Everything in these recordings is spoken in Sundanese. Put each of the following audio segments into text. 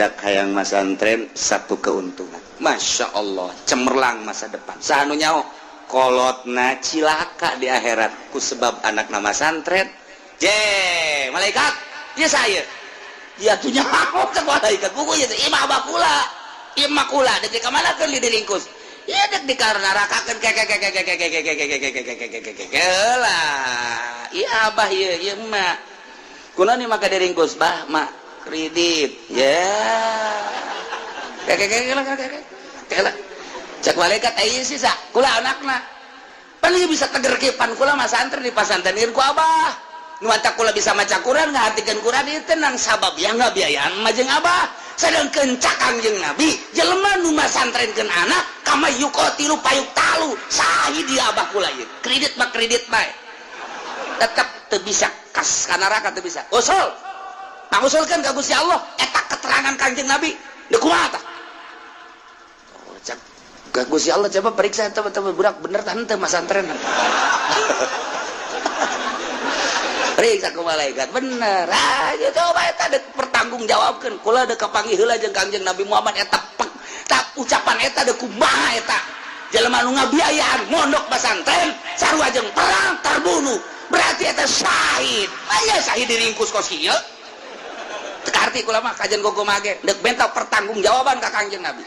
Budak hayang masantren satu keuntungan. Masya Allah, cemerlang masa depan. Saha nu nyaho kolotna cilaka di akhirat ku sebab anak nama santren. Je malaikat ya, saya ya tuh nyaho ke malaikat buku ya, imah bakula, imah kula dek di kamana kan di diringkus ya, dek di nerakakeun ke ke ke ke ke ke ke ke ke ke ke ke ke ke ke ke ke lah. Iya abah, iya iya emak, kunaon nih maka diringkus? Bah, mak, kredit ya ke ke ke ke ke ke ke. Cek malaikat, ayo sisa kula anakna paling bisa teger kipan kula masantren di pasantren ku abah. Nu matak kula bisa maca Quran, ngahatikeun Quran ieu tenang, sabab ya ngabiayaan mah jeung abah. Sedangkeun cak Kangjeng Nabi, jelema nu masantrenkeun anak kama yuqatilu fayuqtalu syahid. Dia abah kula ieu kredit mah kredit bae, tetep teu bisa kas ka neraka, teu bisa. Usul pangusulkeun ka Gusti Allah eta keterangan Kangjeng Nabi. Deuk kumaha tah? Oh, cak ka Gusti Allah, coba periksa eta budak bener tah henteu masantren. Periksa ku malaikat, bener. Ah, ya coba eta dek pertanggungjawabkeun. Kula dek kapanggih heula jeung Kangjeng Nabi Muhammad eta pek tak ucapan eta dek kumaha eta jelema nu ngabiayaan mondok pasantren sarua jeung perang, terbunuh, berarti eta syahid. Aya syahid diringkus kos kieu? Teu karti kula mah kajian gogo mage dek benta pertanggungjawaban ka Kangjeng Nabi.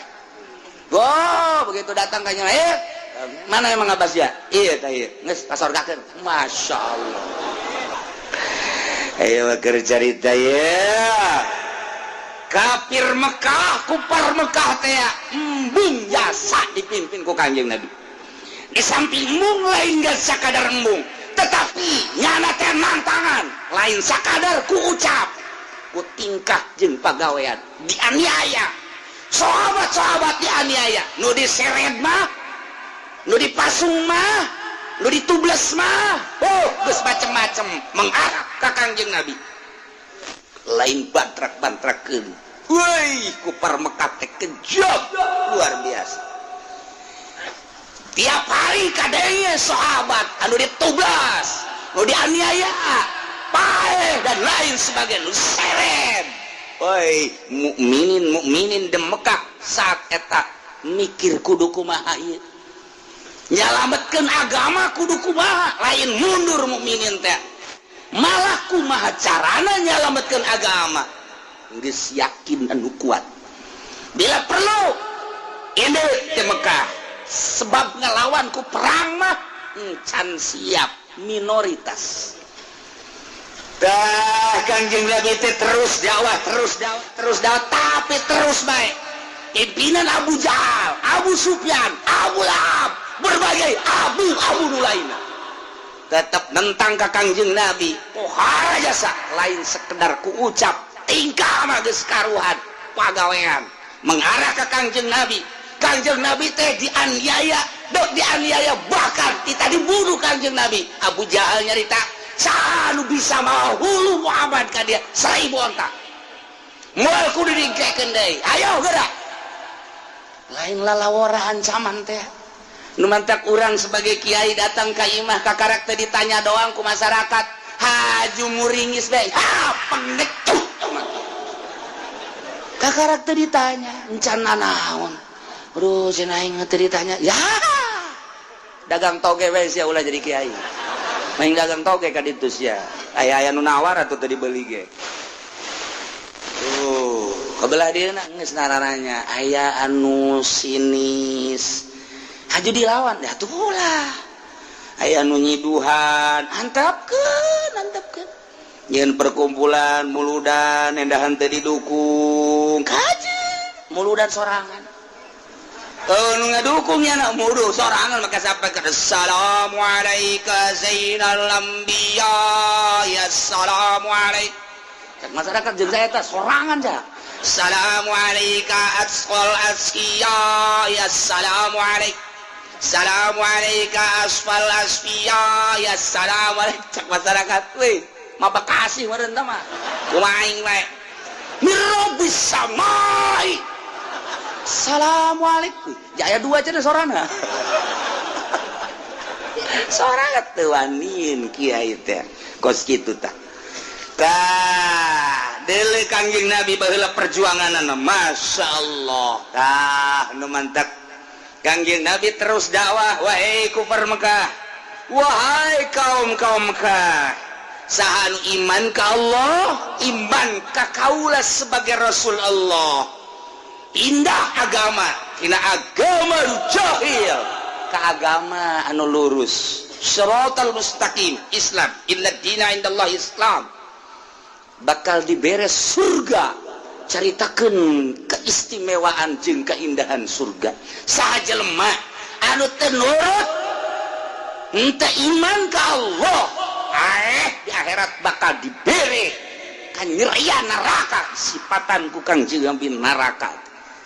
Oh, begitu datang kanjeng, eh, mana emang Abbas ya? Iya tah, ieu geus kasorgakeun. Masya Allah. Ayo keur carita ya. Kafir Mekah, kupar Mekah teh embung jasa dipimpin ku Kanjeng Nabi. Di samping embung, lain gak sakadar embung, tetapi nyana teh nantangan, lain sakadar ku ucap, ku tingkah jeung pagawean. Dianiaya. Sahabat-sahabat dianiaya, nu diseret mah, nu dipasung mah, nu ditubles mah, oh, geus macem-macem mengarah ka Kangjeng Nabi. Lain bantrak-bantrakeun. Woi, kupar Mekah teh kejam luar biasa. Tiap hari kadenge sahabat anu ditublas, nu dianiaya, paeh dan lain sebagainya, nu seret. Woi, mukminin mukminin di Mekah saat eta mikir kudu kumaha ieu nyalametkeun agama, kudu kumaha. Lain mundur mukminin teh, malah kumaha carana nyalametkeun agama. Geus yakin anu kuat, bila perlu ini di Mekah, sebab ngelawan ku perang mah can siap, minoritas. Dah Kangjeng Nabi teh terus dakwah, terus dakwah, terus dakwah, tapi terus baik pimpinan Abu Jahal, Abu Sufyan, Abu Lahab, berbagai Abu Abu nu lainna tetap nentang ka Kangjeng Nabi. Pohara jasa, lain sekedar ku ucap, tingkah mah geus karuhan, pagawean mengarah ke Kangjeng Nabi. Kangjeng Nabi teh dianiaya, dok dianiaya, bahkan kita dibunuh Kangjeng Nabi. Abu Jahal nyarita, "Saha nu bisa mawa hulu Muhammad ka dia 1000 onta, moal kudu dingkekeun deui, ayo gerak." Lain lalawora ancaman teh. Nu mantak urang sebagai kiai datang ka imah, ka karakter ditanya doang ku masyarakat, haju muringis bae, ha pengecut. Ka karakter ditanya encan naon. Aduh, cenah aing teu ditanya ya, dagang toge we sia, ulah jadi kiai. Main dagang toge ka ditu sia, aya aya nu nawar atuh teu dibeli ge. Tuh kebelah dia geus narananya aya anu sinis, haju dilawan ya tuh lah. Aya anu nyiduhan, antapkeun, antapkeun. Nyeun perkumpulan muludan, endahan teu didukung, kaji muludan sorangan. Oh, nu ngadukungnya nak mudu sorangan, maka sampai ke "Assalamualaikum zainal anbiya ya assalamualaikum." Cek masyarakat jeung saya teh sorangan ja. "Assalamualaikum asqal asqiya ya assalamualaikum, assalamualaikum asfal asfiya ya assalamualaikum." Cek masyarakat, weh, mah Bekasi meureun tah mah kumaha aing bae mirobis samai. Assalamualaikum jaya dua cenah sorana sorangan teu waniin kiai teh kos kitu tah. Tah. Tele Kangjeng Nabi baheula perjuanganna, Masya Allah. Tah, nu mantak Kangjeng Nabi terus dakwah, "Wahai kufar Mekah, wahai kaum kaum Mekah, saha nu iman ka Allah, iman ka kaula sebagai Rasul Allah, pindah agama tina agama jahil ke agama anu lurus, siratal mustaqim, Islam, inna dina indallah Islam, bakal dibere surga." Caritakeun keistimewaan jeung keindahan surga. Saha jelema anu teu nurut, henteu iman ka Allah, di akhirat bakal dibere kanyerian neraka, sifatan ku Kangjeng Nabi neraka.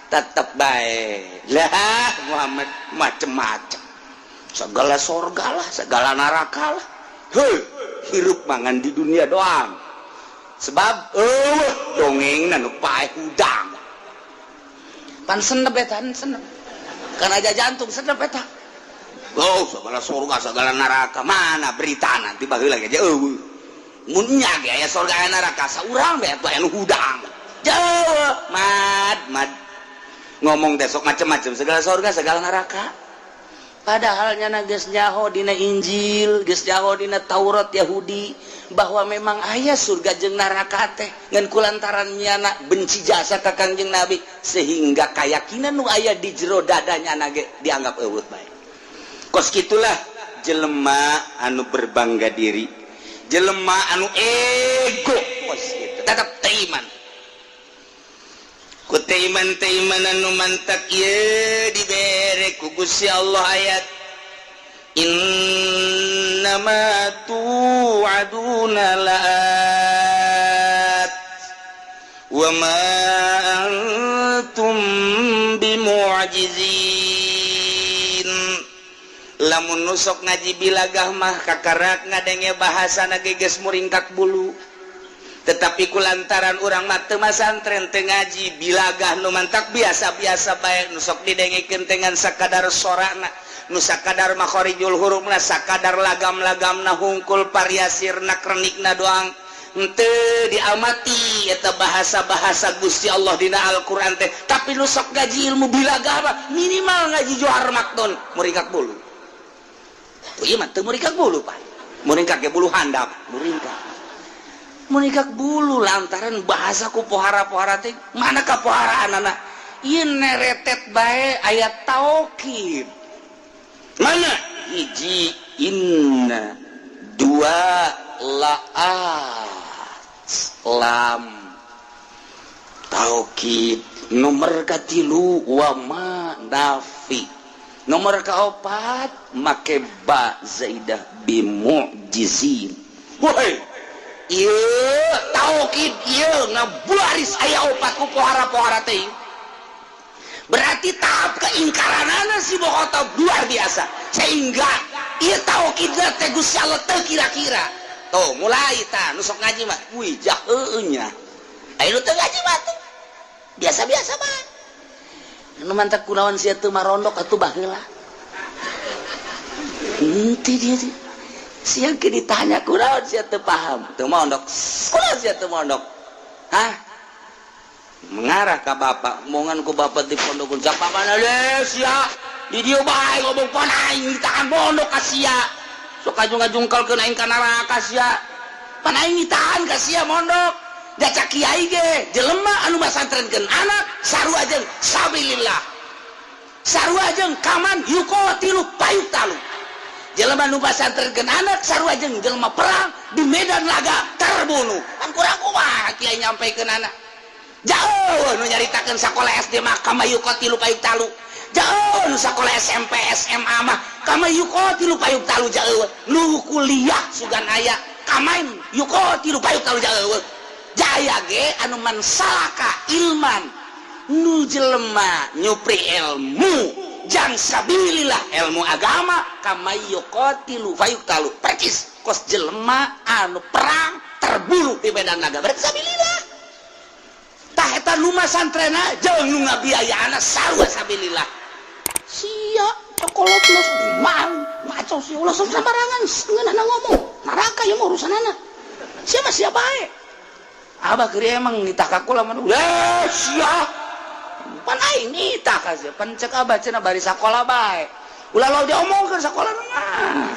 Tetep bae lah Muhammad macem-macem, segala sorga lah, segala neraka lah. Hei, hirup mangan di dunia doang, sebab dongeng nu paeh hudang pan senep eta, senep kan aja jantung senep eta. Oh, segala surga, segala neraka, mana berita nanti baheula ge eueuh. Mun nya ge aya surga, aya neraka, saurang bae atuh anu hudang jauh. Mad mad ngomong teh sok macem-macem, segala surga, segala neraka, padahal nyana geus nyaho dina Injil, geus nyaho dina Taurat Yahudi bahwa memang aya surga jeung neraka teh. Ngan kulantaran nyana benci jasa ka Kangjeng Nabi, sehingga keyakinan nu aya di jero dadanya ge dianggap eueuh bae. Kos kitulah jelema anu berbangga diri, jelema anu ego kos kitu, tetap teu iman. Ku teu iman, teu iman anu mantak ieu dibere ku Gusti Allah ayat innama tu'aduna la'at wa ma antum bimu'jizin. Lamun nu sok ngaji bilagah mah kakarak ngadenge bahasa na geus muringkak bulu, tetapi kulantaran urang mah teu masantren, teu ngaji bilagah, nu mantak biasa-biasa bae. Nu sok didengekeun dengan sakadar sorana, nu sakadar makhorijul hurufna, sakadar lagam-lagamna hungkul, variasirna, kronikna doang. Henteu diamati eta bahasa-bahasa Gusti Allah dina Al-Qur'an teh. Tapi nu sok ngaji ilmu bilagah mah, minimal ngaji Johar Maknun, muringkak bulu. Tuh, ieu mah teu muringkak bulu, Pak. Muringkak ge bulu handap, muringkak muringkak bulu lantaran bahasa ku pohara-pohara teh. Mana kapoharaan anak ieu neretet bae ayat taukid. Mana hiji inna, dua laat, lam taukid, nomor katilu wama nafi, nomor kaopat make ba zaidah bimu'jizin. Woi, ieu taukid ieu ngabaris aya opat ku pohara-pohara teh, berarti tahap keingkaranana si Bokhotob luar biasa, sehingga ieu taukid teh Gusti Allah teu kira-kira. Tuh mulai ta nu sok ngaji mah, wih, jaheunya. Aya nu teu ngaji mah tuh biasa-biasa mah. Nu mantak kunaon sia teu marondok atuh baheula? Henteu dia teh. Sia ke ditanya kunaon sia teu paham, teu mondok. Kunaon sia teu mondok? Hah? Mengarah ka bapak, omongan ku bapak di pondok siapa mana deh sia. Di dieu bae ngomong, pan aing ditahan pondok ka sia. Sok ngajungkal-ngajungkalkeun aing ka neraka sia. Pan aing ditahan ka sia mondok. Jacak kiai ge jelema anu masantrenkeun anak sarua jeung sabilillah. Sarua jeung kaman yuqatilu fayuqtalu. Jelema nu masantrenkeun anak sarua jeung jelema perang di medan laga, terbunuh. Kan kurang kumaha kiai nyampaikeun anak? Jauh nu nyaritakeun sakola SD mah kama yuqatilu fayuqtalu. Jauh nu sakola SMP, SMA mah kama yuqatilu fayuqtalu. Jauh nu kuliah sugan aya kamain yuqatilu fayuqtalu. Jauh jaya ge anu man salaka ilman, nu jelema nyupri ilmu jang sabilillah, ilmu agama, kama yuqatilu fayuqtalu, percis kos jelema anu perang terbunuh di medan laga, berarti sabilillah. Tah, eta nu masantrena jeung nu ngabiayaan sarua sabilillah. Sia cokolot los mang ngaco sia, ulah sok sembarangan ngeunahna ngomong neraka ieu mah urusanana sia mah sia bae. Abah keur emang nitah ka kula mah. Eh, sia. Pan aing nitah ka sia. Pan cek abah cenah bari sakola bae. Ulah lo diomongkeun sakola mah.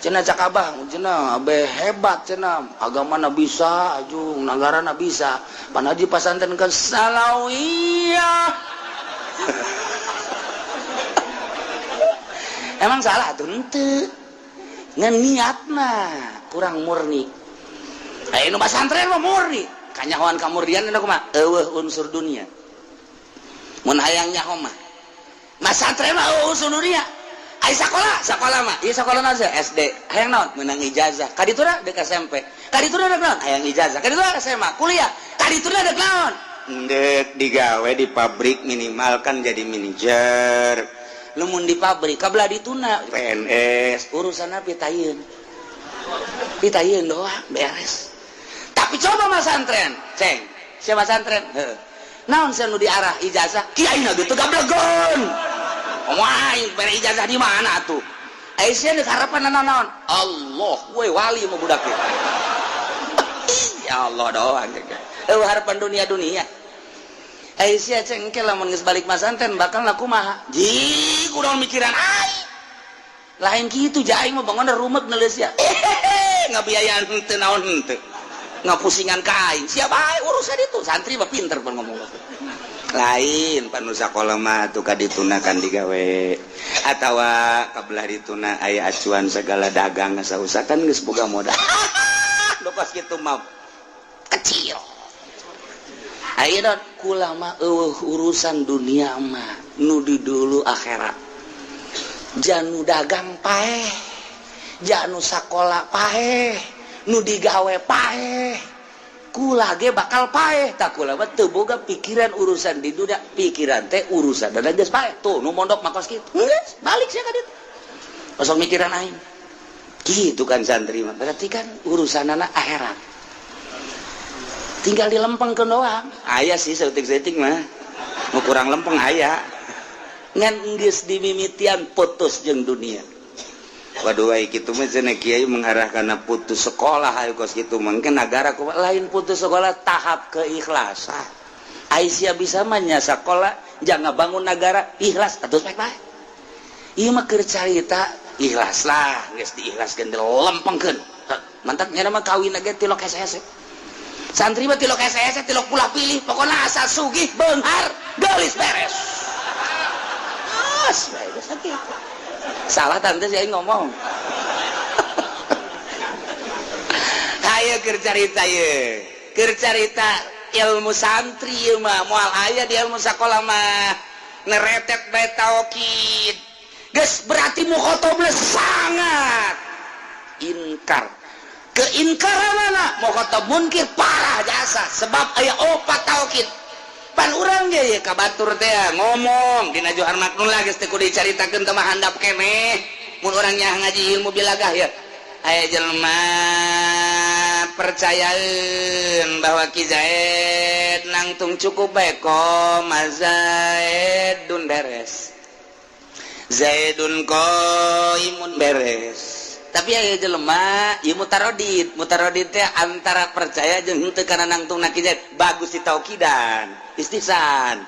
Cenah cek abah, cenah abe hebat cenah, agamana bisa, ajung nagarana bisa. Pan haji pasantren ke Salawiyah. Emang salah tuh henteu. Ngan niatna kurang murni. Aya nu pasantren mah murni. Kanyahoan kamurnian eta kumaha? Eueuh unsur dunia. Mun hayang nyaho mah. Masantren mah eueuh unsur dunia. Ai sakola, sakola mah. Ieu sakola naon SD. Hayang naon? Meunang ijazah. Ka dituna deuk SMP. Ka dituna deuk naon? Hayang ijazah. Ka dituna SMA, kuliah. Ka dituna deuk naon? Deuk digawe di pabrik minimal kan jadi manajer. Lamun di pabrik kabelah dituna PNS, urusanna pitayeun. Pitayeun doang beres. Tapi coba masantren, ceng. Siapa masantren? Heuh. Naon sia nu diarah ijazah? Kiaina ge teu gablegeun. Wah, bere ijazah di mana tuh? Aisyah deuk harapan naon? Allah, we wali mah budak ieu. Ya Allah doang. Eueuh harapan dunia-dunia. Aisyah cengkel lamun geus balik masantren bakal laku kumaha? Ji, kudu mikiran aing. Lain kitu ja aing mah bangun rumek neuleus ya. Ngabiayaan henteu naon henteu. Ngapusingan ka aing. Siapa aing urusan itu? Santri mah pinter pan ngomong. Lain panu sakola mah tuh kadituna kan digawe atawa kabelah dituna aya acuan segala dagang sausa kan geus boga modal. Nu kos kitu mah kecil. Ayeuna kula mah eueuh urusan dunia mah nu di dulu akhirat. Janu dagang paeh, janu sakola paeh, nu digawe paeh. Kula ge bakal paeh tak kula mah teu boga pikiran urusan di dunia, pikiran teh urusan dan geus paeh. Tuh nu mondok mah kos kitu. Geus balik sia ka ditu. Kosong mikiran aing. Gitu kan santri mah. Berarti kan urusanana akhirat. Tinggal dilempengkeun doang. Aya sih saeutik-saeutik mah. Mau kurang lempeng aya. Ngan geus dimimitian putus jeung dunia. Waduh ai kitu mah cenah kiai mengarah kana putus sekolah ayo kos kitu mungkin negara kumaha lain putus sekolah tahap keikhlasan. Aisyah bisa mah nya sekolah jangan bangun negara ikhlas atuh baik bae. Ieu mah keur carita ikhlas lah geus diikhlaskeun dilempengkeun. Mantap nya mah kawin ge tilok hese-hese. Santri mah tilok hese-hese tilok pulah pilih pokona asal sugih beunghar geulis beres. As bae geus kitu. Salah tante saya ngomong. Ayo keur carita ye. Keur carita ilmu santri ieu mah moal aya di ilmu sakola mah. Neretet bae taukid. Geus berarti mukhotobna sangat inkar. Keingkaranana mukhotob munkir parah jasa sebab aya opat taukid. Pan urang ge ye ka batur teh ngomong dina Johar Maknun lah geus teu kudu dicaritakeun teh mah handap keneh. Mun urang nya ngaji ilmu bilagah ya. Aya jelema percayaeun bahwa Ki Zaid nangtung cukup bae koma Zaidun beres. Zaidun qaimun beres. Tapi aya jelema ieu mutarodid, mutarodid teh antara percaya jeung henteu kana nangtungna Ki Zaid bagus ditaukidan, istihsan.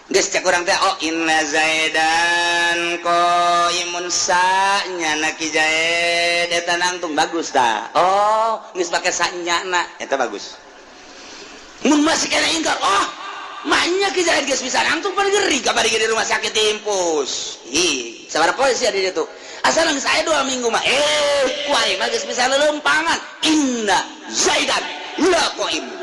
Geus cek urang teh oh inna Zaidan qaimun sa nyana Ki Zaid eta nangtung bagus tah. Oh, geus pake sa nyana eta bagus. Mun masih kena ingkar, oh maknya Ki Zaid geus bisa nangtung pan geri kabari di rumah sakit diimpus. Ih, sabaraha poe sia di ditu. Asal geus aya 2 minggu mah ku aing mah geus bisa lelempangan. Inna Zaidan la qaimun.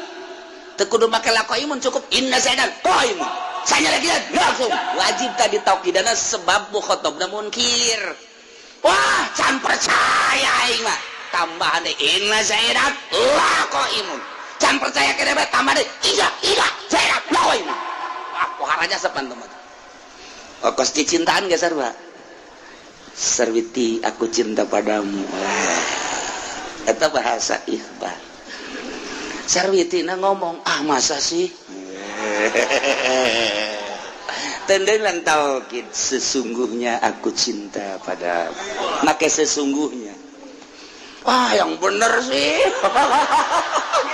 Teu kudu make la qaimun cukup inna Zaidan qaimun. Sanya lagi langsung wajib tadi taukidana sebab mukhotobna munkir. Wah, can percaya aing mah. Tambahan deui inna Zaidan la qaimun. Can percaya kene bae tambah deui iya iya Zaidan la qaimun. Wah, poharanya sepan teman. Oh, kos cicintaan geus sarua. Sarwiti aku cinta padamu. Eta bahasa ikhbar. Sarwitina ngomong, ah masa sih? Tendengan taukid sesungguhnya aku cinta pada make sesungguhnya. Wah, yang bener sih.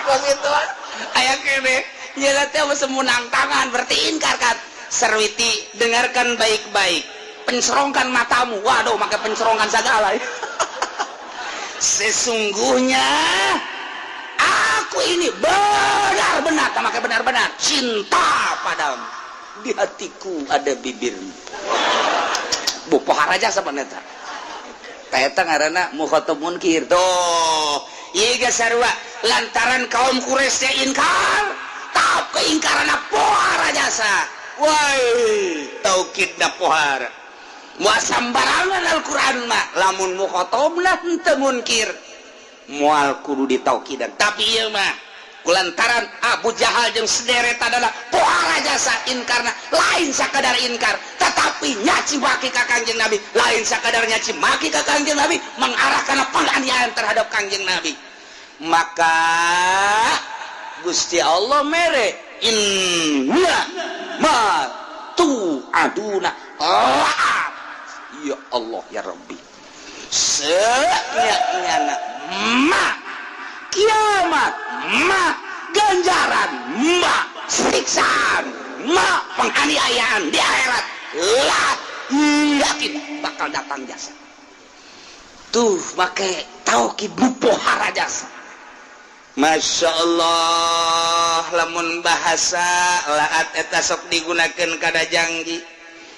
Gitu aya kene nyela teh semunang tangan, berarti ingkar kan. Sarwiti, dengarkan baik-baik, pencerongkan matamu. Waduh, maka pencerongkan segala. Sesungguhnya aku ini benar-benar, maka benar-benar cinta padamu, di hatiku ada bibirmu. Bu pohara jasa eta. Eta ngaranna mukhatab munkir. Tuh, ieu ge sarua, lantaran kaum Quraisy ingkar, tahap keingkaran pohara jasa. Woi, taukidna pohara. Moal sambarangan Al-Qur'an mah, lamun mukhatabna henteu munkir moal kudu ditaukidan. Tapi ieu mah kulantaran Abu Jahal jeung sederet adalah pohara jasa inkarna, lain sakadar inkar, tetapi nyaci maki ka Kangjeng Nabi, lain sakadar nyaci maki ka Kangjeng Nabi, mengarahkan penganiayaan terhadap Kangjeng Nabi. Maka Gusti Allah mere inna ma tu'aduna la'at. Ya Allah ya Rabbi, senyanya ma kiamat, ma ganjaran, ma siksaan, ma penganiayaan di akhirat lah, yakin bakal datang jasa. Tuh, make taukid pohara jasa. Masya Allah, lamun bahasa laat eta sok digunakan kada janji.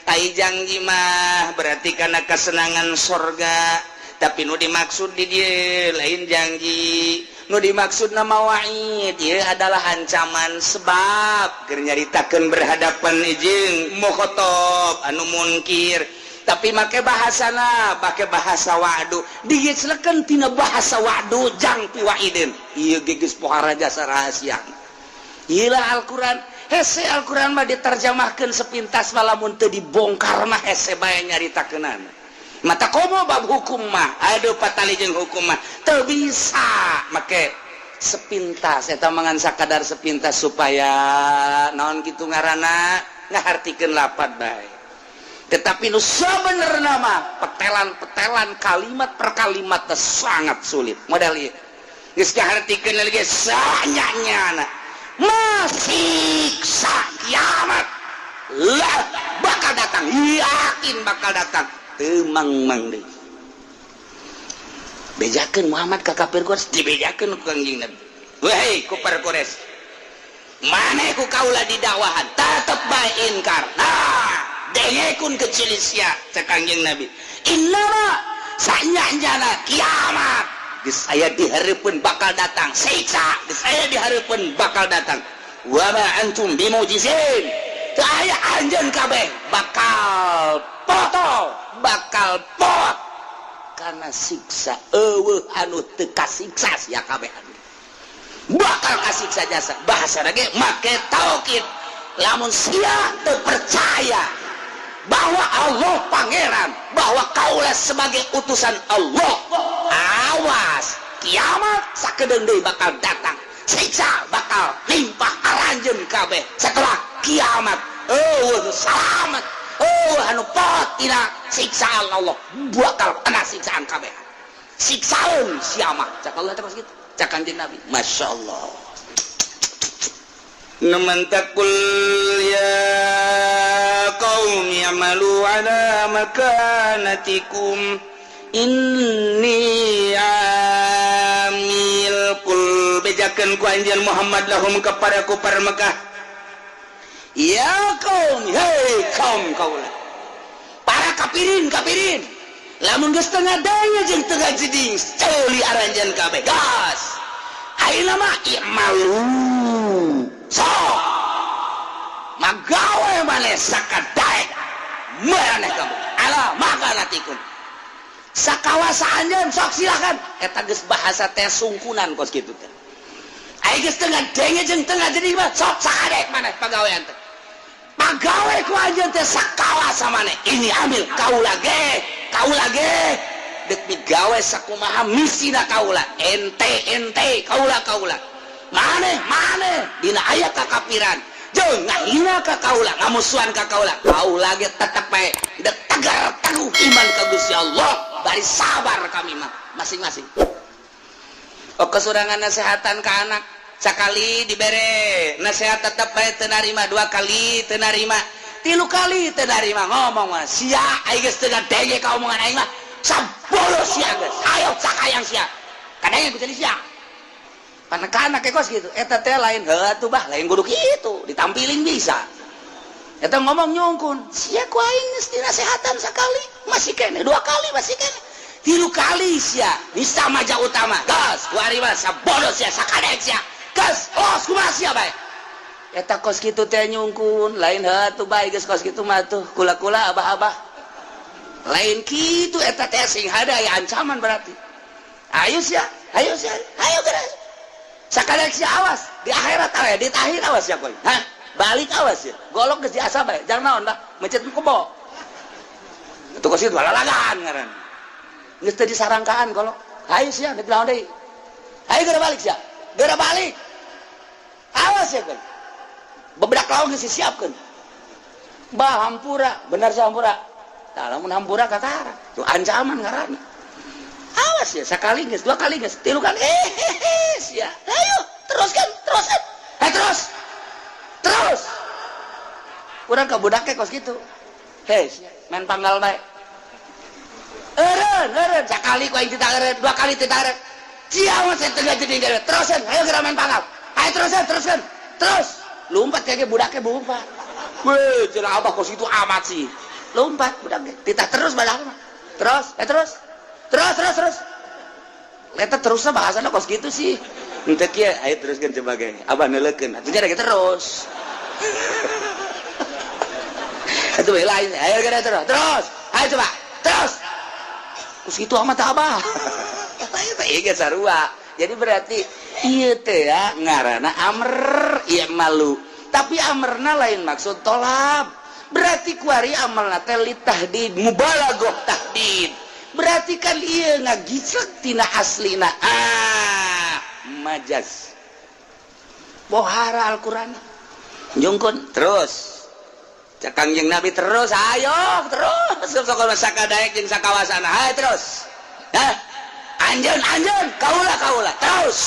Ai janji mah berarti karena kesenangan sorga, tapi nu dimaksud di dieu lain janji, nu dimaksud nama wa'id. Ieu adalah ancaman, sebab keur nyaritakeun berhadapan jeung mukhatab anu munkir, tapi make bahasana pakai bahasa wa'du, digeclekeun tina bahasa wa'du jang piwaidin. Ieu ge geus pohara jasa rahasia. Ieu Al-Qur'an hese, Al-Qur'an mah diterjemahkeun sepintas mah, lamun teu dibongkar mah hese bae nyaritakeunana. Mata komo bab hukum mah, aduh, patali jeung hukum mah teu bisa make sepintas. Eta mangan sakadar sepintas supaya naon kitu ngaranna, ngahartikeun lapat bae. Tetapi nu sebenarnya mah petelan-petelan, kalimat per kalimat sangat sulit. Modal ieu geus ngahartikeun lagi sanyanya masiksa kiamat lah bakal datang, yakin bakal datang. Teu mang-mang deui bejakeun Muhammad ka kafir Quraisy, dibejakeun ku Kangjeng Nabi, "Wahai kufar Quraisy, maneh ku kaula didakwahan tetep bae inkar. Nah, dengekun kecil sia," cek Kangjeng Nabi, "innama sanyana kiamat geus aya dihareupeun, bakal datang. Siksa geus aya dihareupeun, bakal datang. Wa ma antum bimujizin, teu aya anjeun kabeh bakal potol, bakal pot karena siksa. Eueuh anu teu kasiksa, sia kabeh bakal kasiksa jasa." Bahasa lagi make taukid, lamun sia teu percaya bahwa Allah pangeran, bahwa kaulah sebagai utusan Allah, awas, kiamat sakedeung deui bakal datang, siksa bakal limpah aranjeun kabeh. Setelah kiamat eueuh salamet, oh anu pot tina siksaan Allah, bakal kena siksaan kabeh, siksaeun sia mah, cak Allah terus gitu, cak Kanjeng Nabi. Masya Allah. Nemantakul ya qaumi amalu ala makanatikum inni amil. Kul, bejakeun ku anjeun Muhammad, lahum kepada kufar Mekah, ya kaum, hei kaum kaula, para kafirin kafirin, lamun geus tengah daya jeung tengah jeding, ceuli aranjeun kabeh gas. Ayeuna mah i'malu, sok magawe maneh sakadaek maneh kamu, ala makanatikum, sakawasa anjeun, sok silakan. Eta geus bahasa teh sungkunan kos kitu teh. Ai geus tengah denge jeung tengah jeding mah, sok sakadaek maneh pagawean teh, pagawe ku anjeun teh sakawasa maneh. Ini ambil kaula ge, kaula ge dek migawe sakumaha misina kaula, ente ente, kaula kaula, maneh maneh. Dina aya kakapiran jeung ngahina ka kaula, ngamusuhan ka kaula, kaula ge tetep bae dek tegar teguh iman ka Gusti Allah, bari sabar. Kami mah masing-masing Oh, kesurangan nasehatan ke anak, sekali dibere nasihat tetap bae teu narima, dua kali teu narima, tilu kali teu narima, ngomong mah, "Sia, aing geus teu ngadenge ka omongan aing mah, sabodo sia geus, ayo sakayang sia." Kadang ku jadi sia anak-anak kayak kos gitu. Eta teh lain heuh tuh bah, lain kudu kitu ditampilin bisa. Eta ngomong nyungkun, "Sia, ku aing geus dinasehatan sekali masih kene, dua kali masih kene, tilu kali sia bisa maja utama gas ku ari mah, sabodo sia, sakadek sia gas, los kumaha sia bae." Eta kos kitu teh nyungkun, lain heuh tuh bae, geus kos kitu mah tuh kula-kula abah-abah, lain kitu. Eta teh sing hada ya ancaman, berarti ayo sia, ayo sia, ayo geus sakadek sia, awas di akhirat awe di tahir, awas ya koy, hah, balik awas ya, golok geus diasah bae, jangan naon bah, mencet kebo itu kos kitu lalagan ngaran, geus teu disarangkaan golok. Ayo sia, dek naon deui, ayo geura balik sia, geura balik, awas ya koy, bebedak lawan geus disiapkeun bah, hampura bener sia, hampura. Tah, lamun hampura kakara tuh ancaman ngaranna. Awas ya, sekali geus, dua kali geus, tilu kali, eh sia, ayo teruskan, teruskan, eh terus terus. Kurang ke budaknya kos gitu, "Hei, main panggal bae." Eureun, eureun sekali ku aing tidak eureun, dua kali tidak eureun, sia mah saya tengah jadi eureun. Terusan, ayo geura main panggal, ayo terusan, teruskan, terus. Lompat kayak budaknya, lompat. "Weh," cenah, "abah kos itu amat sih." Lompat budaknya, titah terus badak mah, terus, eh terus, terus, terus, terus. Eta terusnya bahasana kos gitu sih. Henteu kieu, ayo teruskeun coba ge. Abah neuleukeun. Atuh jadi terus. Itu lain. Ayo geura terus. Terus. Ayo coba. Terus. Kos kitu amat abah. Lain teh ieu sarua. Jadi berarti ieu teh ya ngaranna amr ieu malu. Tapi amrna lain maksud tolab. Berarti kuari amalna teh litahdid, mubalaghah tahdid. Berarti kan ieu ngagiclek tina aslina. Ah, majaz. Bohara Al-Qur'an. Jungkun terus. Cek Kangjeng Nabi terus, ayo terus. Sok sakadaek jeung sakawasana, ayo terus. Hah? Anjeun, anjeun, kaula, kaula, terus.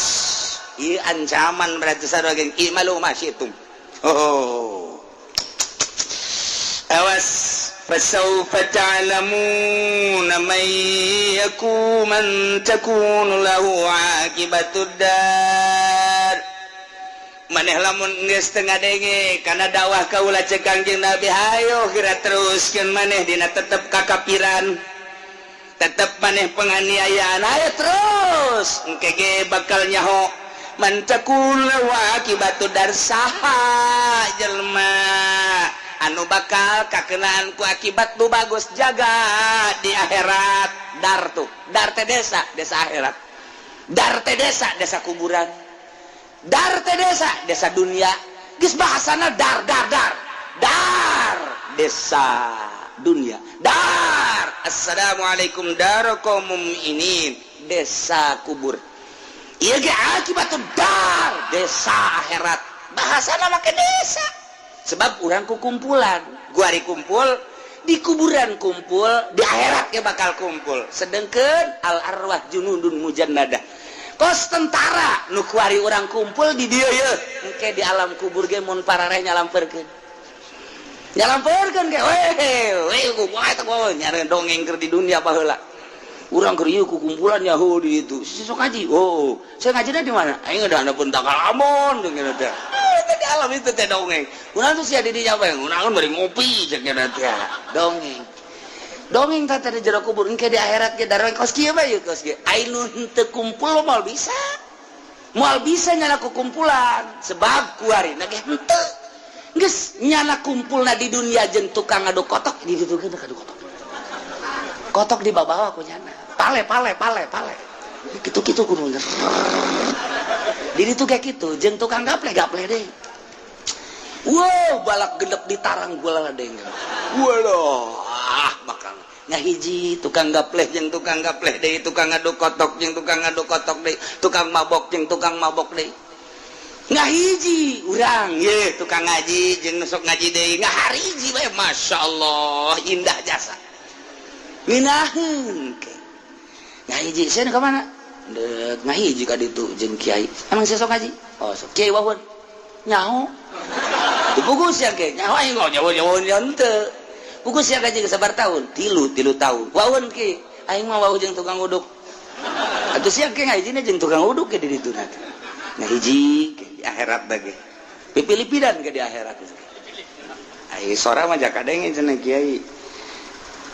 Ieu ancaman berarti sarua geng i'malu ma syi'tum. Oh. Awas, fasawfa ta'lamuna man yakun man takunu lahu aqibatud dar. Maneh lamun geus teu ngadenge kana dakwah kaula, cek Kangjeng Nabi, hayo geura teruskeun maneh dina tetep kakapiran, tetep maneh penganiayaan, ayo terus, engke ge bakal nyaho man takun lahu akibatud dar, saha jelema anu bakal kakenaan ku akibat nu bagus jaga di akhirat. Dar tuh, dar teh desa, desa akhirat. Dar teh desa, desa kuburan. Dar teh desa, desa dunia. Geus bahasana dar, dar, dar, dar desa dunia, dar assalamualaikum dar kaum mukminin, desa kubur. Ieu ge akibat dar desa akhirat, bahasana make desa, sebab urang ku kumpulan guari kumpul di kuburan, kumpul di akhirat ya bakal kumpul. Sedangkan al arwah junudun mujannadah, kos tentara nu kuari urang kumpul di dieu ye, engke di alam kubur ge mun parareh nyalamperkeun, nyalamperkeun ge, weh weh, kumaha eta nyare dongeng keur di dunia baheula urang keur ieu ku kumpulan Yahudi itu si sok ngaji. Oh, saya ngajinya di mana? Aing udah pun tanggal amon jeung teh di alam itu teh dongeng. Kunaon tuh sia di dinya bae? Kunaon bari ngopi jeung teh dongeng. Dongeng teh di jero kubur, engke di akhirat ge darah kos kieu bae, kos kieu. Ai nu henteu kumpul moal bisa. Moal bisa nyana ku kumpulan sebab kuari na ge henteu. Geus nyana kumpulna di dunia jeung tukang ngaduk kotok di ditu ge ngaduk kotok. Kotok di bawah ku nyana. Pale pale pale pale. Kitu-kitu kudu. Di ditu kayak gitu jeung tukang gaple gaple deh. Wow, balak genep di tarang gula deh. Waduh, ah bakal ngahiji tukang gapleh jeung tukang gapleh deui, tukang ngaduk kotok jeung tukang ngaduk kotok deui, tukang mabok jeung tukang mabok deui. Ngahiji urang ye tukang ngaji jeung sok ngaji deui, ngahariji bae, masyaallah indah jasa. Ngeunaheun ke. Ngahiji sia ka mana? Dek ngahiji ka ditu jeung kiai. Emang sia sok ngaji? Oh, sok. Kiai wawun. Nyaho. Pugus ya ke nyaho aing nyaho nyaho henteu. Pugus ya ngaji sabar tahun? 3 tahun. Wawun ki. Aing mah wawuh jeung tukang uduk. Atuh sia ke ngajina jeung tukang uduk ke di ditu nanti. Ngahiji ke di akhirat bage. Pipilipidan ke di akhirat. Ai sora mah jakadenge cenah kiai.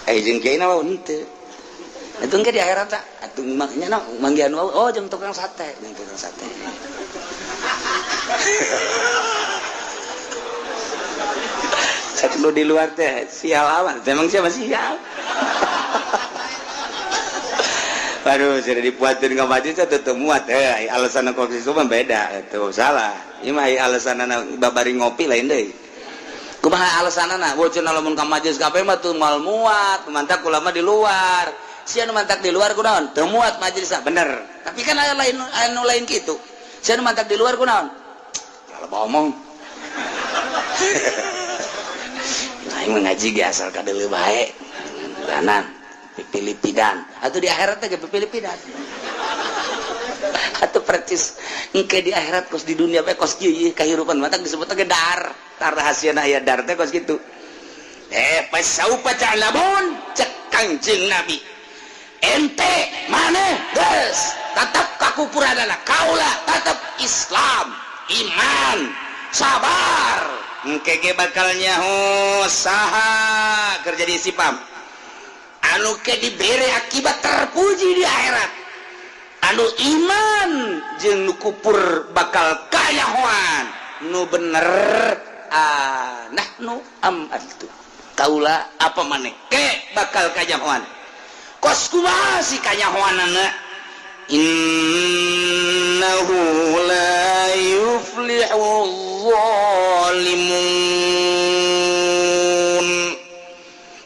Ai jeung kiai na wawuh henteu. Itu engke di akhirat tak? Atuh maknya na manggihan wawuh, oh jeung tukang sate, jeung tukang sate. Satu di luar teh sial amat, memang siapa sial. Waduh, sudah dipuatin ke masjid tetep muat. Alasan kopi itu mah beda, itu salah. Ini mah alasan babari ngopi lain deui. Kumaha alasanana? Bocor lamun ka majlis kabeh mah tuh moal muat, mantak ulama di luar. Sia nu mantak di luar kunaon? Teu muat majelisna, bener. Tapi kan aya lain anu lain kitu. Sia nu mantak di luar kunaon? Kalau omong. Aing mah ngaji ge asal kadeuleu bae. Danan pipilipidan. Atuh di akhirat teh ge pipilipidan. Atuh percis engke di akhirat kos di dunia bae kos kieu ieu kahirupan mantak disebut ge dar. Tar rahasiana aya dar teh kos kitu. Fasaufa ta'lamun cek Kangjeng Nabi. Ente maneh geus tetep kakupuranana kaula tetep Islam, iman, sabar. Engke ge bakal nyaho saha kerja di sipam. Anu ke dibere akibat terpuji di akhirat. Anu iman jeung nu kupur bakal kayahoan. Nu bener nahnu am antu. Kaula apa maneh ke bakal kayahoan. Kos kumaha si kanyahoanana? Innahu la yuflihu zalimun.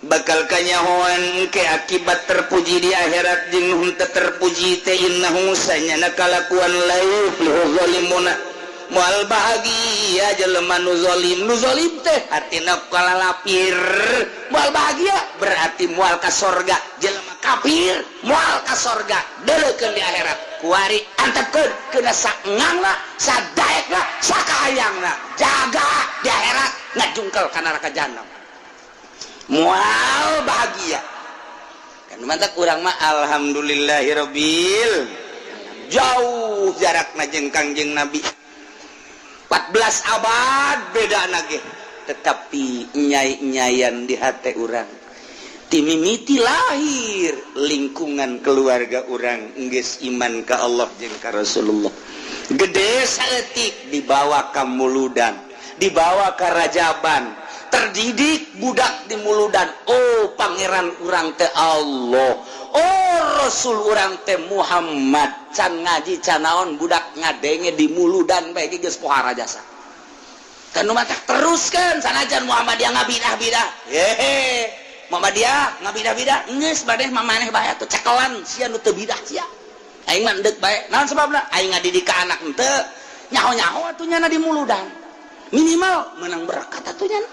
Bakal kanyahoan ke akibat terpuji di akhirat jeung henteu terpuji teh innahu sanyana kalakuan la yuflihu zalimuna. Moal bahagia jelema nu zalim teh hatina kalalapir. Moal bahagia berarti moal ka sorga. Jelema kafir moal ka sorga deuleukeun di akhirat. Kuari antepkeun keuna saengangna, sadaekna, sakahayangna. Jaga di akhirat ngajungkel ka neraka jahanam. Moal bahagia. Kan mantak urang mah alhamdulillahirabbil. Jauh jarakna jeung Kangjeng Nabi. 14 abad beda nage, tetapi nyai-nyayan di hati urang timimiti lahir lingkungan keluarga urang geus iman ka Allah jeung ka Rasulullah. Gede saeutik dibawa ka muludan, dibawa ka rajaban, terdidik budak di muludan. Oh pangeran urang teh Allah, oh Rasul urang teh Muhammad. Can ngaji can naon budak ngadenge di muludan bae geus pohara jasa. Kan nu matak teruskeun sanajan Muhammadiyah ngabidah-bidah. Hehe, Muhammadiyah ngabidah-bidah geus badeh mamaneh bae atuh cekelan sia nu teu bidah sia. Aing mah endek bae. Naon sababna? Aing ngadidik ka anak henteu nyaho-nyaho atuh nyana di muludan. Minimal menang berkat atuh nyana.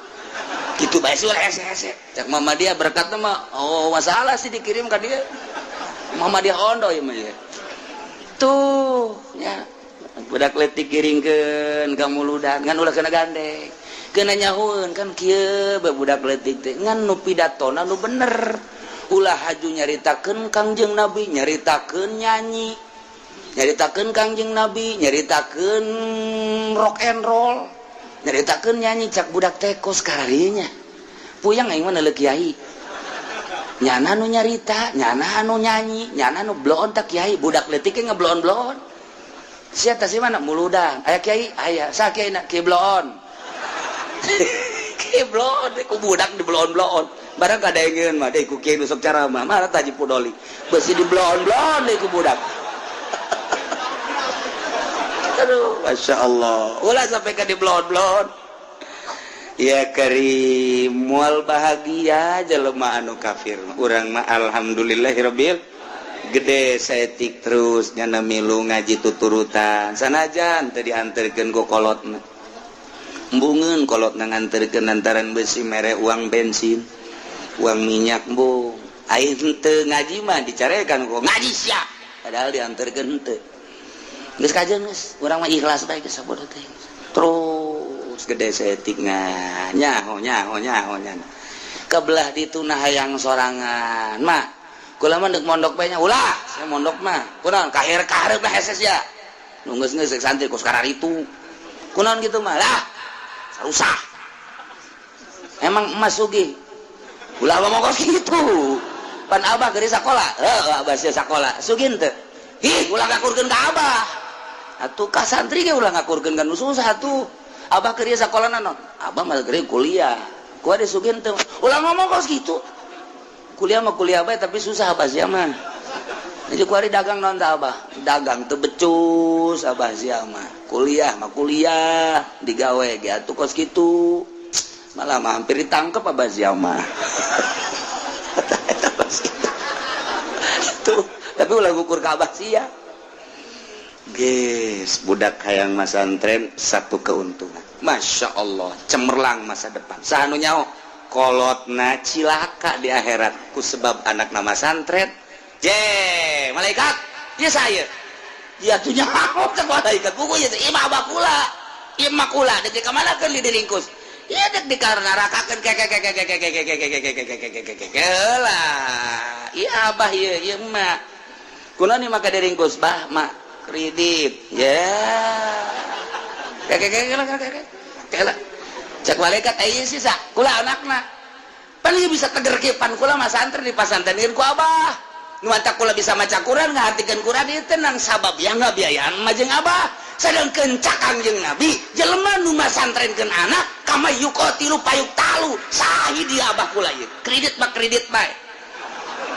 Gitu bae sih ulah hese-hese. Cek Muhammadiyah berkatna mah oh masalah sih dikirim ka dia. Muhammadiyah ondo ieu mah ieu. Tuh nya budak leutik kiringkeun ka muludan ngan ulah kena gandeng. Kena nyahueun kan kieu bae budak leutik teh ngan nu pidatona nu bener. Ulah haju nyaritakeun Kangjeng Nabi, nyaritakeun nyanyi. Nyaritakeun Kangjeng Nabi, nyaritakeun rock and roll. Nyaritakeun nyanyi cak budak teh kos kararinya. Puyang aing mah neuleuh kiai. Nyana nu nyarita, nyana anu nyanyi, nyana nu bloon tak kiai, budak leutik ge ngebloon-bloon. Sia teh si mana muludan. Aya kiai, aya. Sa kiai na kiai bloon. Kiai bloon ku budak di bloon-bloon. Barang kadengeun mah deui ku kiai nu sok ceramah, mah taji pudoli. Beusi di bloon-bloon deui ku budak. Aduh, Masya Allah. Ulah sampai ke di bloon-bloon. Ya karim, mual bahagia jelema anu kafir. Urang mah alhamdulillahirabbil gede saeutik terus nyana milu ngaji tuturutan. Sanajan teu dianterkeun ku kolotna. Embungeun kolotna nganterkeun lantaran besi mere uang bensin, uang minyak embung. Aing teu ngaji mah dicarekan ku ngaji sia. Padahal diantarkeun henteu. Geus kajeun geus, urang mah ikhlas bae geus sabodo teh. Terus gede saeutik nyaho nyaho nyaho nya. Kebelah ditu nah hayang sorangan. Mak, kula mah deuk mondok bae nya. Ulah, saya mondok mah. Kunaon kahir kahareup lah hese sia. Nu geus geus santri kos kararitu. Kunaon kitu mah? Lah, sarusah. Emang emas sugih. Ulah ngomong kos kitu. Pan abah keur sakola. Heuh, abah sia sakola. Sugih teu? Ih, ulah ngakurkeun ka abah. Atuh ka santri ge ulah ngakurkeun ka nu susah atuh. Abah keur sakola naon? Abah mah keur kuliah. Ku ada sugih teu? Ulah ngomong kos kitu. Kuliah mah kuliah bae tapi susah abah sia mah. Jadi ku ari dagang naon tah abah? Dagang teu becus abah sia mah. Kuliah mah kuliah, digawe ge atuh kos kitu. Malah mah hampir ditangkep abah sia mah. Eta kos kitu. Tuh, tapi ulah ngukur ka abah sia. Geus, budak hayang masantren satu keuntungan. Masya Allah, cemerlang masa depan. Saha nu nyaho? Kolotna cilaka di akhirat ku sebab anak nama santren. Je, malaikat, ya saya. Ya tuh nyaho cek malaikat buku ya imah abah kula. Imah kula dek ka mana keun diringkus. Iya dek dikarnarakakeun ke ke ke ke ke ke ke ke ke ke ke ke ke ke ke ke lah. Iya abah ieu ieu emak. Kunaon ieu maka diringkus bah mak kredit. Ya. Ke ke ke ke ke ke lah. Cek malaikat aya sih sa kula anakna. Pan ieu bisa teger kieu pan kula mah santri di pasantren ku abah. Nu matak kula bisa maca Quran ngahartikeun Quran ieu teh nang sabab ya ngabiayaan mah jeung abah. Sedangkeun cak Kangjeng Nabi jelema nu masantrenkeun anak kama yuqatilu fayuqtalu sahih dia abah kula ieu. Kredit mah kredit bae.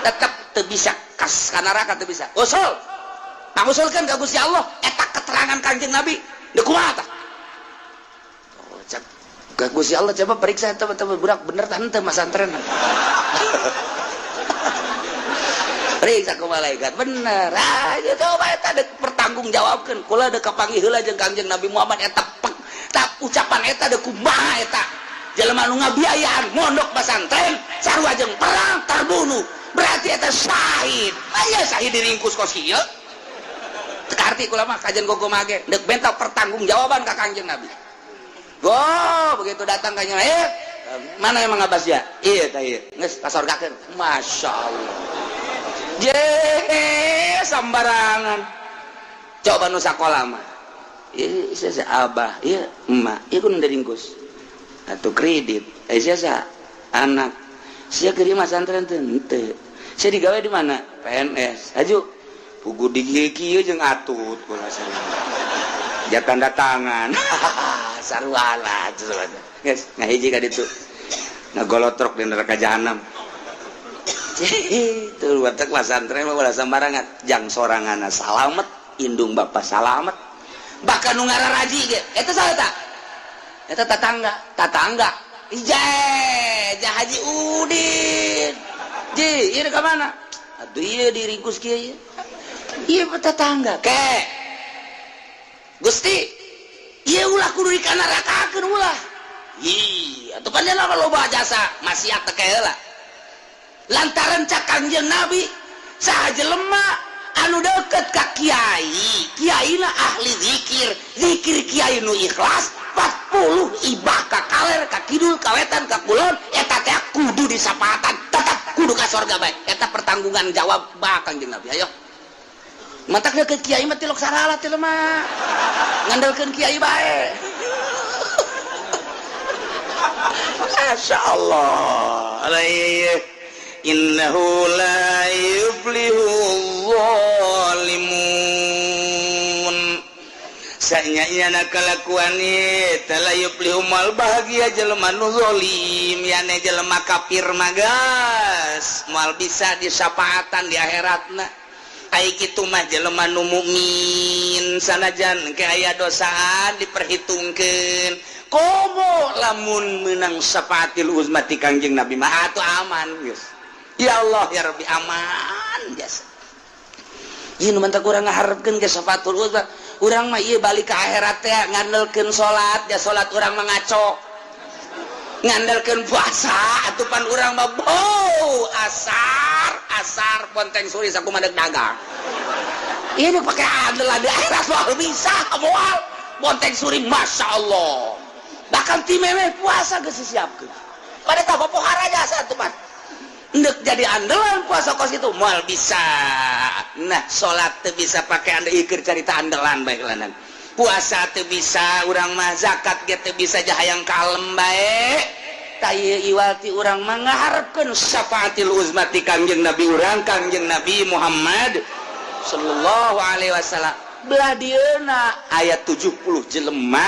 Tetep teu bisa kas ka neraka teu bisa. Usul. Pangusulkeun ka Gusti Allah eta keterangan Kangjeng Nabi. Deuk kumaha tah? Oh, cak ka Gusti Allah coba periksa eta budak bener tah henteu masantren. Periksa ku malaikat bener. Ah, itu coba eta dek pertanggungjawabkeun. Kula deuk kapanggih heula jeung Kangjeng Nabi Muhammad eta pek tak ucapan eta deuk kumaha eta. Jelema nu ngabiayaan mondok pasantren sarua jeung perang terbunuh. Berarti eta syahid. Aya syahid diringkus kos kieu. Teu karti kula mah kajian gogo mage deuk benta pertanggungjawaban ka Kangjeng Nabi. Go, begitu datang ka nya, mana emang Abbas ya? Iya tah ieu. Geus kasorgakeun. Masya Allah. Je sambarangan. Coba nu sakola mah. Ieu sia abah, ieu emak, ieu kudu diringkus. Atuh kredit. Eh sia anak. Sia keur masantren teu henteu. Sia digawe di mana? PNS. Haju. Pugu di kieu jeung atut kula sarua. Ja tanda tangan. Sarua geus ngahiji ka ditu. Ngagolotrok di neraka jahanam. Itu watak masantren mah ulah sembarangan. Jang soranganna salamet, indung bapak salamet. Bahkan nu ngararaji ge, eta saha ta? Eta tatangga, tatangga. Ije, ja Haji Udin. Ji, ieu ka mana? Atuh ieu diringkus kieu ieu. Ieu tetangga. Ke. Gusti, ieu ulah kudu dikanarakakeun ulah. Ih, atuh pan dia loba jasa maksiat teh heula. Lantaran cak Kangjeng Nabi saha jelema anu deket ka kiai, kiaina ahli zikir, zikir kiai nu ikhlas 40 ibah ka kaler ka kidul ka wetan ka kulon eta teh kudu disapatan tetep kudu ka sorga bae. Eta pertanggungan jawab bah Kangjeng Nabi. Ayo. Matak deket kiai mah tilok sarala teh mah. Ngandelkeun kiai bae. Masya Allah. Innahu la yuflihu zalimun. Sanya iana kalakuan eta la yuflihu mal bahagia jelema nu zalim yane jelema kafir magas moal bisa disapaatan di akhiratna. Ai kitu mah jelema nu mukmin sanajan ke aya dosaan diperhitungkeun. Komo lamun menang syafaatil uzma ti Kangjeng Nabi mah atuh aman geus. Ya Allah ya Rabbi aman jasa. Ieu nu mantap urang ngaharepkeun ke syafaatul uzma. Urang mah ieu balik ka akhirat teh ngandelkeun salat, ya salat urang mah ngaco. Ngandelkeun puasa atuh pan urang mah bau asar asar ponteng suri sakumaha deuk dagang. Ini pakai andalan di akhirat moal bisa moal bonteng suri masya Allah. Bahkan ti memeh puasa geus disiapkeun. Pada tah pohara jasa tuh mah. Ndek jadi andalan puasa kos itu moal bisa. Nah, salat teu bisa pakai anda ikir carita andalan bae lanan. Puasa teu bisa urang mah, zakat ge teu bisa jahayang kalem bae. Tah ieu iwati urang mah ngaharepkeun syafaatil uzma ti Kangjeng Nabi urang, Kangjeng Nabi Muhammad sallallahu alaihi wasallam. Belah dieuna aya 70 jelema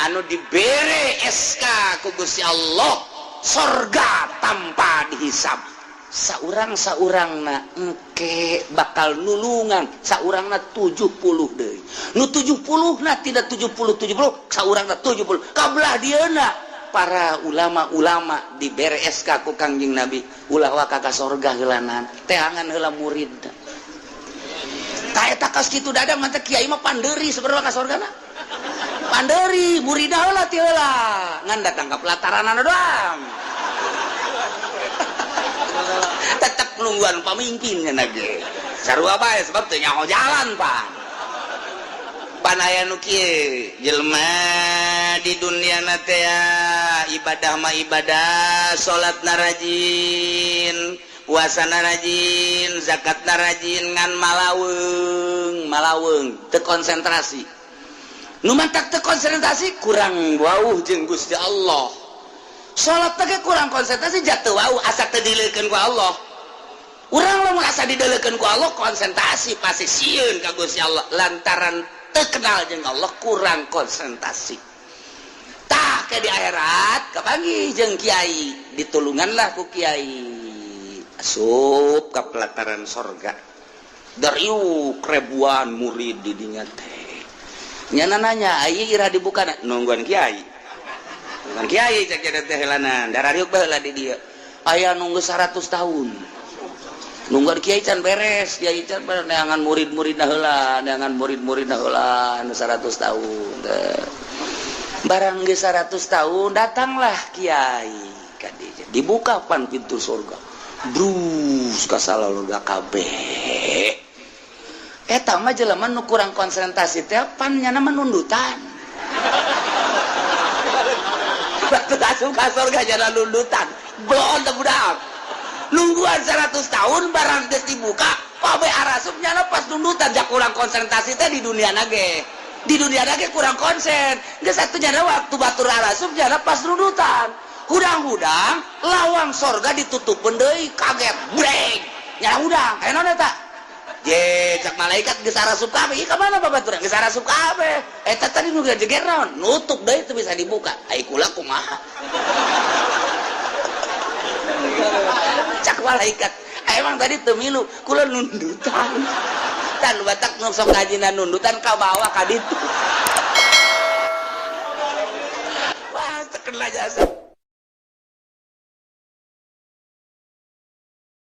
anu dibere SK ku Gusti Allah sorga tanpa dihisab. Saurang-saurangna engke bakal nulungan saurangna 70 deui. Nu 70 na tidak 70 70 saurangna 70. Kabelah dieuna para ulama-ulama dibere SK ku Kangjeng Nabi ulah waka ka sorga heulanan teangan heula murid. Tah eta kos kitu dadang mah teh kiai mah pandeuri sebenarnya ka sorgana. Panderi muridna heula ti heula ngan datang ka pelataran doang. Tetep nungguan pamimpin nya ge. Sarua bae sebab teu nyaho jalan pan. Pan aya nu kieu jelema di dunia na teh ibadah mah ibadah, salat na rajin, puasa na rajin, zakat na rajin ngan malaweung, malaweung teu konsentrasi. Nu mantak teu konsentrasi kurang wauh jeung Gusti Allah. Salat teh kurang konsentrasi jatuh wauh asa teu dileukeun ku Allah. Urang lamun asa dideulekeun ku Allah konsentrasi pasti sieun ka Gusti Allah lantaran teu kenal jeung Allah kurang konsentrasi. Tah ke di akhirat kapanggih jeung kiai, ditulunganlah ku kiai. Asup ka pelataran sorga. Dariuk ribuan murid di dinya teh. Nyana nanya, "Ai ira dibuka?" Nungguan kiai. Nungguan kiai cek teh heulanan, darariuk baheula di dieu. Aya nunggu 100 tahun. Nungguan kiai can beres, kiai can beres neangan murid-murid heula, neangan murid-murid heula anu 100 tahun. Teh. Barang geus 100 tahun datanglah kiai ka dieu. Dibuka pan pintu surga. Brus ka salalurga kabeh. Eta mah jelema nu kurang konsentrasi teh pan nyana mah nundutan. Waktu asup ka surga nyana nundutan. Belon teh budak. Nungguan 100 tahun barang geus dibuka, kabeh arasup nyana pas nundutan jak kurang konsentrasi teh di dunia nage. Di dunia nage kurang konsen. Geus atuh nyana waktu batur arasup nyana pas nundutan. Hudang-hudang lawang sorga ditutupeun deui kaget breng. Nyana hudang, aya naon eta? Je, cak malaikat geus arasup kabeh. Ieu ka mana babaturan? Geus arasup kabeh. Eta tadi nu jeger naon? Nutup deui teu bisa dibuka. Ai kula kumaha? Cak malaikat, emang tadi teu milu, kula nundutan. Tan batak nu sok ngajina nundutan ka bawah ka ditu. Wah, teu kena jasa.